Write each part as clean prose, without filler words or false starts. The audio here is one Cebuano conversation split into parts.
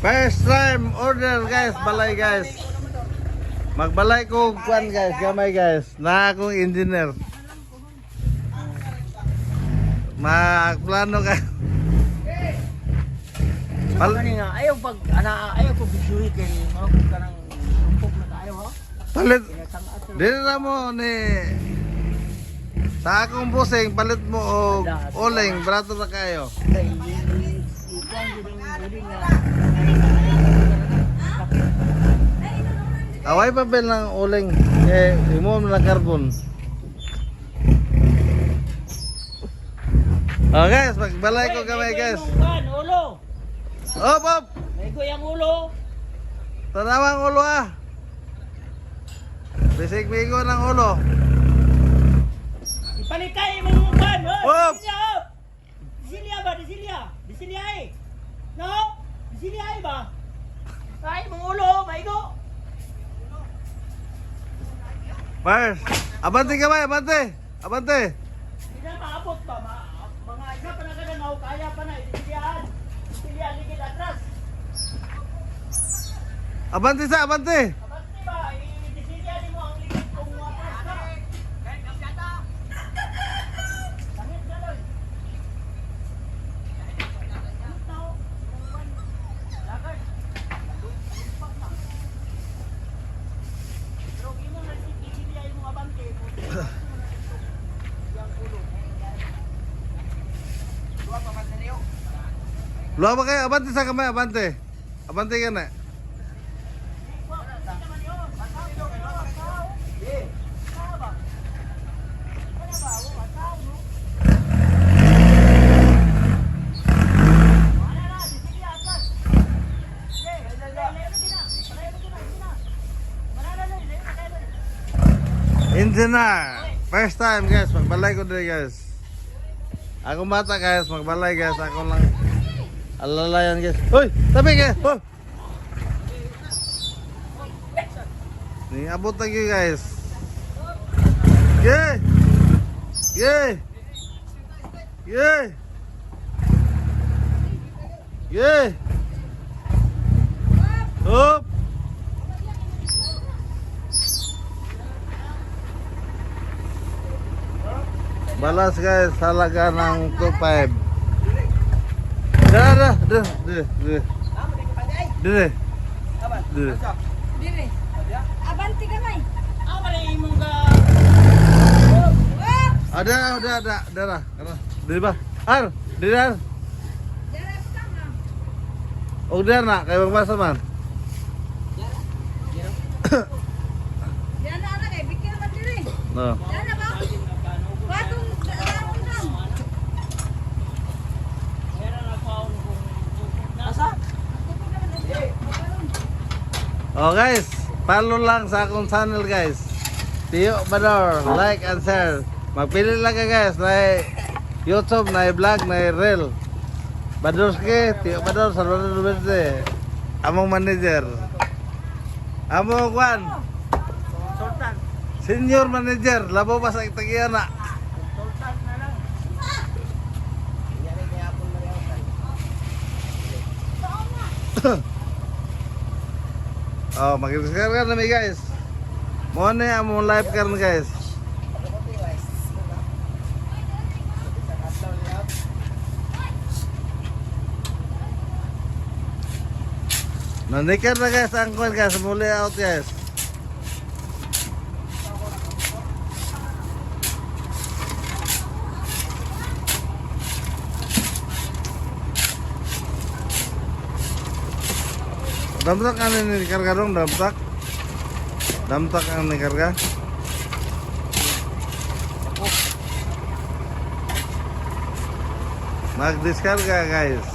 First time order, guys, balay, guys. Magbalay ko kwan, guys, gamay, guys. Na akong engineer. Magplano ka. Pal kani nga ayaw pag ana ayaw ko bisyuhi kay mao ko kanang rumpok na kaayo ha. Palit. Kinasangat. Dili na mo ni sa akong busing palit mo og uling brato na kayo. Kay ikuan jud ang uling nga. Away papel ng uling eh imo na carbon. Oh guys, magbalay ko gamay, guys. Kuan ulo. Op op. May ang ulo. Tanawang ulo ah. Bisig bigo ng ulo. Ipalikay imong kuan. Op! Disilya. Op. Disilya ba disilya? Disilya eh. No? Disilya eh ba? Ay, imong ulo, maigo. First, abante kamay, abante. Abante. Hindi na maabot ba? Mga isa pa na kadangaw, kaya pa na, idisilyaan. Disilya, ligid atras. Abante sa, abante. Abante ba, idisilyaan nimo ang ligid kung atras ka. Langit ka, Loy. Lakad. Pero kung imong nagsisilya imong abante, Luwa ba kayo? Abante sa kamay, abante. Abante ka na. Engineer. First time, guys, magbalay ko diri, guys. Ako bata, guys, magbalay, guys. Ako lang alalayan, guys. Hoy, tabi guys. Oh. Ni abot na gyud, guys. Yeah. Yeah. Yeah. Yeah. Up. Balas, guys, halaga ng 2.5. Dara, dara, dara, dara. Dere. Dere. Dire. Abanti gamay. Ah, wala imong ka. Oops! Ada, ada, ada, dara. Dara. Dere ba? Ar, dere ar. Dere butang ah. Og dere na kay magbasa man. Diyan na ana kay bigyan man dire. No. Diyan na ba? Watong daan lang. Asa? Oh guys, follow lang sa akong channel, guys. Tio Bador, like and share. Magpili lang ka, guys, na YouTube, na vlog, na reel. Badorski, Tio Bador, Salvador Verde. Among manager. Among kwan, Sultan. senior manager, labo pa sa Itagiana. Sultan na lang. Oh, mag-share ka nami, guys. Mo na among live karon, guys. Nanikar na, guys, ang kwan, guys, muli out, guys. Damtak ang ni karga dong, damtak. Damtak ang ni karga. Magdiskarga, guys.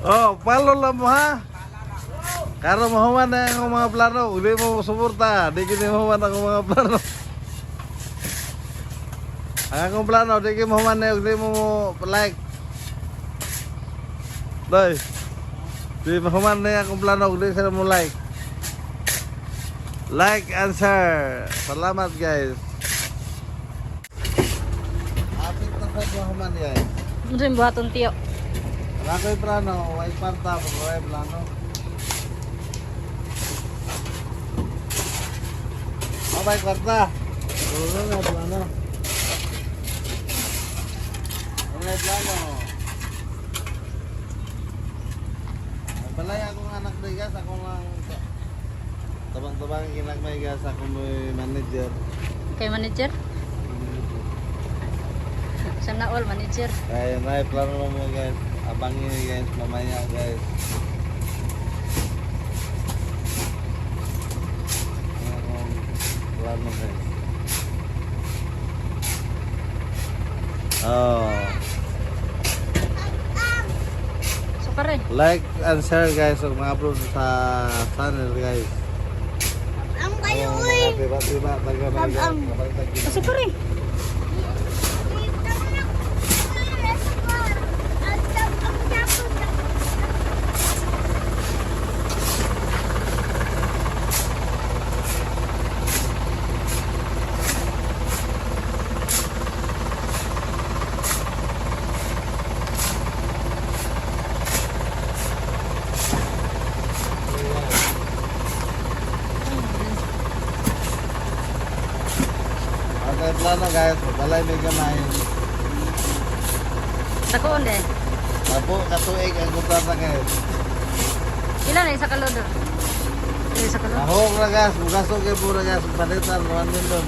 Oh, follow lang mo ha. Karon mahuman na ang mga plano, hindi mo suporta, di kini mahuman ang mga plano. Ang akong plano, di kayo mahuman na di mo mo like. Doy. Di mahuman na akong plano, di sila mo like. Like and share. Salamat, guys. Apit na sa mahuman, guys. Ano yung buhaton tiyo? Wala ko'y plano, way parta, way plano. Oh, may kwarta. Wala na plano. Wala plano. Ay, balay akong anak di guys, ako lang tabang-tabang ginagmay guys, ako may manager. Kay manager? Sana all manager. Kaya na plano na mo guys. Abangin niyo, guys, mamaya guys. Ano akong plano guys. Oh. So pare. Like and share guys ug mga-upload sa channel guys. Ang kayo Oh, uy. mga Tiba-tiba taga mga Am-am. So pare. Ang plano guys, balay may gamay. Dakoon de. Apo katuig ang kontrata guys. Ilan na isa kalodor? Ilan isa kalodor? Ahog ra guys, mugaso kay pura guys, palitan 1 million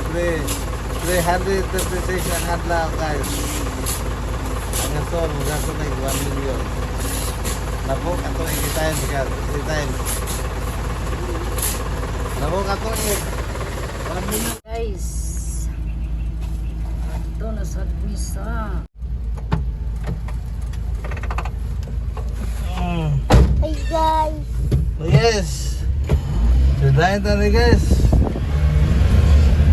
336 ang adlaw guys. Ang gasto, mugaso kay 1 million. Napo katuig time guys, time. Napo katuig. 1 million. Guys. Ito na sa misa. Hey guys. Oh, yes. Silain tani guys.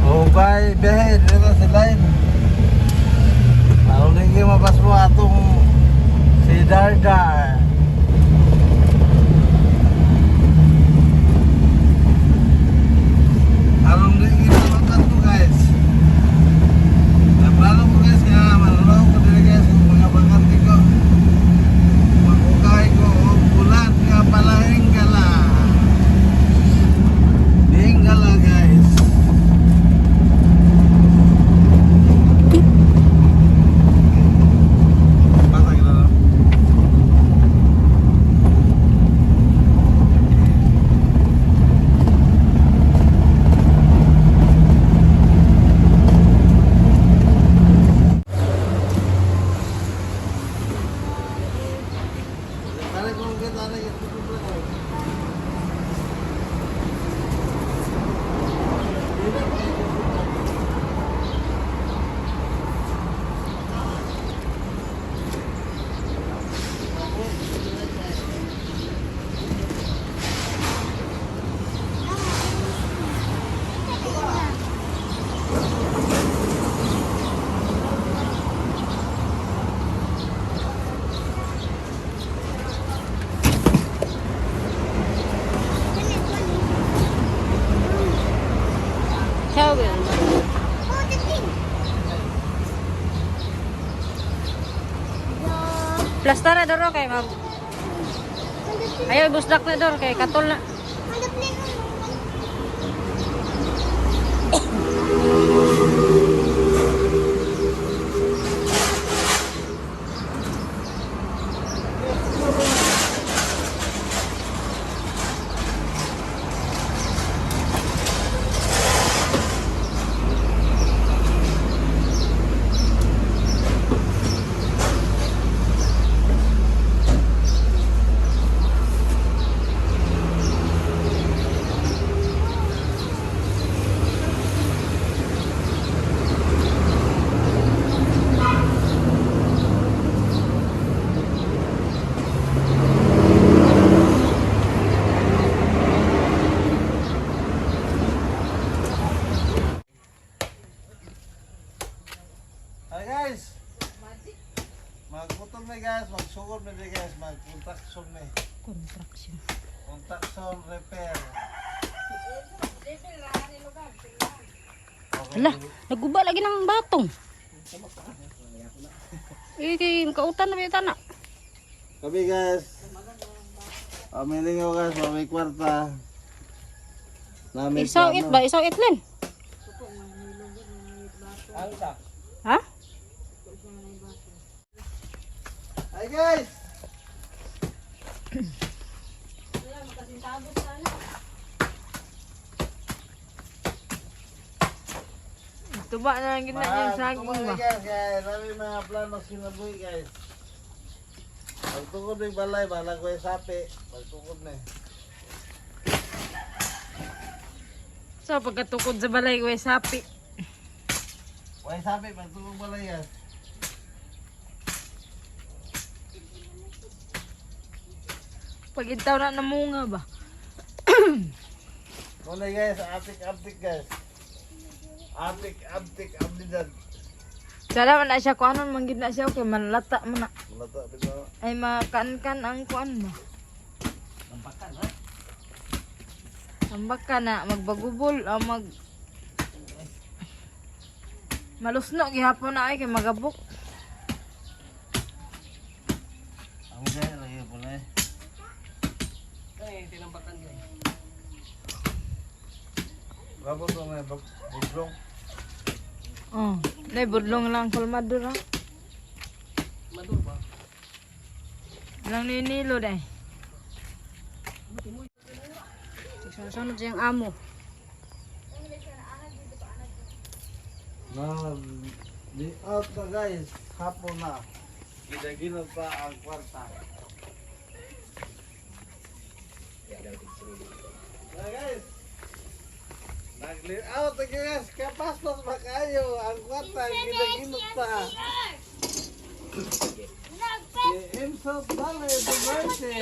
Oh bye, biyahe dito silain. Aron hindi mapas mo atong si Dardar. Aron hindi mapas mo guys. Naplano ko guys nga manunaw ko dili guys kung mga bakante ko. Magukay ko og bulat nga palahing gala. Dingala guys. Patay na lang. Pare kung kita na yung Towel. Oh, the thing. The Plastara doro kay mag. Ayaw busdak na dor kay katol na. on the plane. Magputol na guys, magsugod na di guys, mag-contraction na. Contraction. Contraction repair. Ala, naguba lagi ng batong. Eh, kay kautan na ba na? Kami guys. Pamiling ko guys, may kwarta. Nami Isaw it ba? Isaw it lin. Ha? Hi guys! Tuba na lang gina yung saging ba. Guys, guys, nami mga plano sinabuhi guys. Pagtukod ng balay, balag ko yung sapi. Pagtukod na eh. So pagkatukod sa balay ko ay sapi. Way sapi, pagtukod balay guys. Pag intaw na namunga ba. Muna guys, atik-atik guys. Atik-atik, abdidad. Sana man na siya kuanon man gid na siya okay manlata man na. Malata, bitaw. Ay makankan ang kuan mo. Tambakan na magbagubol o mag Malusno gihapon na ay kay magabok. Ang gaya lagi po na eh. Bravo to may budlong. Oh, nay budlong lang kalmado ra. Lang ninilo day. Sunod siyang amo. Na, di out na guys, hapon na. Ginaginot pa ang kwarta. Na guys, nag-clear out na guys, kapastos ba kayo? Ang kwarta, ginaginot pa. Si Imsot Bale, Duarte.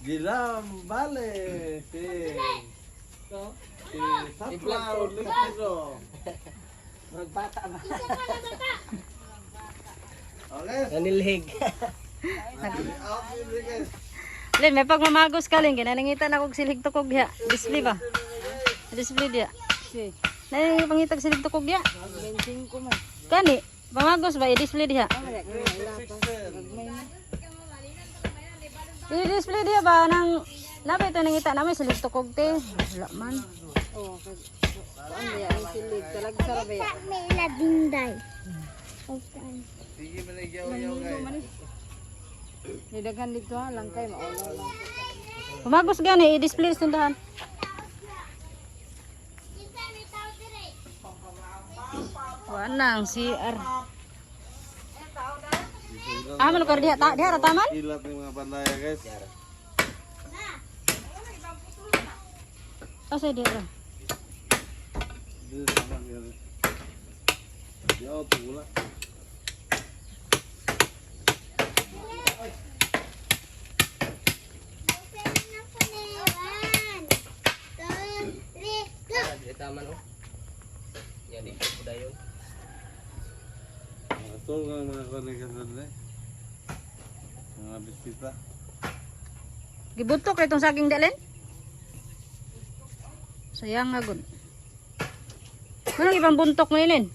Gilam Bale, si... Si Saplaw Liquido. Magbata ba? Okay. Nanilhig. Out yun guys. Lin, may pagmamagos ka lin. Kinanangitan ako og silig tukog diha. Display ba? Display diha. Nay pangitag silig tukog diha. Kani, pamagos ba i-display diha? I-display diha ba nang Napay ito nangita namin silig tukog te. Wala man. May labinday. Okay. Sige, manigyaw-yaw guys. Nidagan dito ha, langkay maulaw lang. Pamagos gani i-display sa tindahan. Wala ang CR. Ah, man ko diha ta diha ra taman? Ilat ng mga bandaya guys. Asa diha ra? Dito sa taman guys. Di out wala. One, two, three, go! Tama no? Yan dito po dayon. Ito ang mga koneksyon eh. Mga bisita. Gibuntok kay itong saging dalin? Sayang nga gud. Anong ibang buntok mo inin?